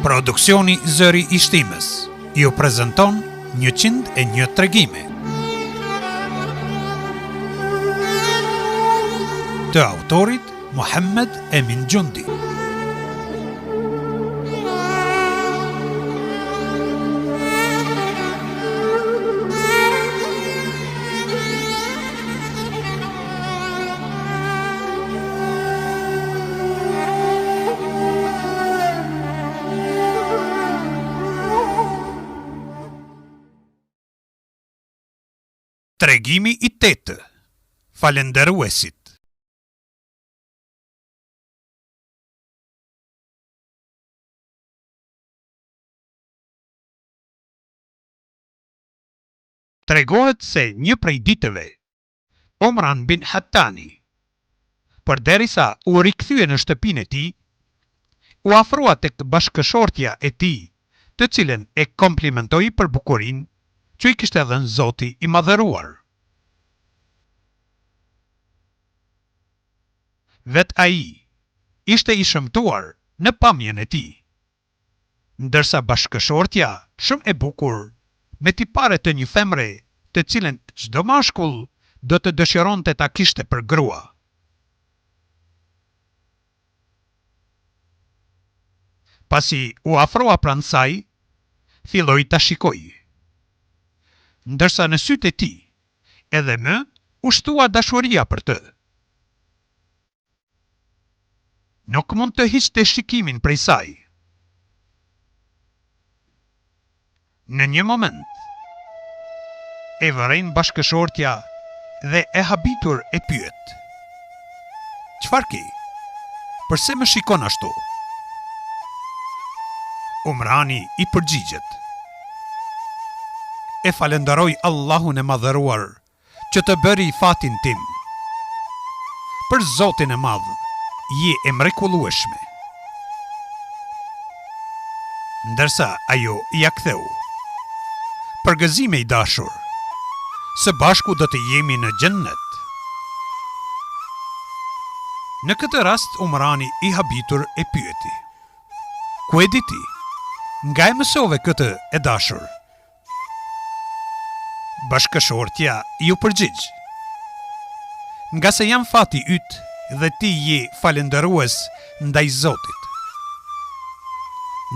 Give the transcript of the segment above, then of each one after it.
Produksioni Zëri i Shtimes ju prezanton 101 tregime. Të autorit Muhammed Emin Xhundi. Tregimi i tetë, Falënderuesit. Tregohet se një prej ditëve, Umran bin Hattani, përderisa u rikthye në shtëpinë e tij, u afrua tek bashkëshortja e tij, të cilën e komplimentoi për bukurinë që i kishte dhënë Zoti i Madhëruar. Vetë ai ishte i shëmtuar në pamjen e tij. Ndërsa bashkëshortja shumë e bukur, me tipare të një femre të cilën çdo mashkull do të dëshironte ta kishte për grua. Pasi u afrua pranë saj, filloi ta shikojë. Ndërsa në sytë e tij edhe më u shtua dashuria për të. Nuk mund të hiqte shikimin prej saj. Në një moment, e vëren bashkëshortja dhe e habitur e pyet, Çfarë ke? Përse më shikon ashtu? Umrani i përgjigjet, E falënderoj Allahun e Madhëruar që të bëri fatin tim. Për Zotin e Madh, je e mrekullueshme. Ndërsa ajo ia ktheu. Përgëzime i dashur. Së bashku do të jemi në Xhennet. Në këtë rast Umrani i habitur e pyeti. Ku e di ti? Nga e mësove këtë e dashur? Bashkëshortja iu përgjigj, Ngase jam fati yt dhe ti je falënderues ndaj Zotit.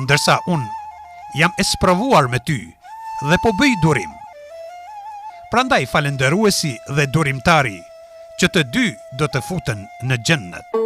Ndërsa unë jam e sprovuar me ty dhe po bëj durim. Prandaj falënderuesi dhe durimtari që të dy do të futen në Xhennet.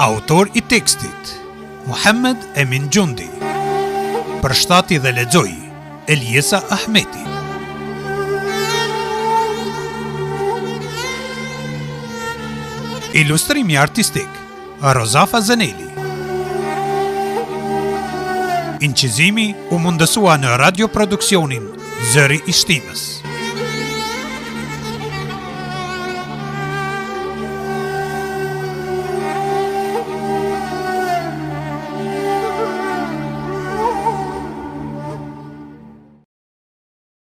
Autor i tekstit Muhammed Emin Xhundi Përshtati dhe lexoi Eliesa Ahmeti. Ilustrimi artistik Rozafa Zeneli. Incizimi u mundësua në radio produksionin Zëri i Shtimes.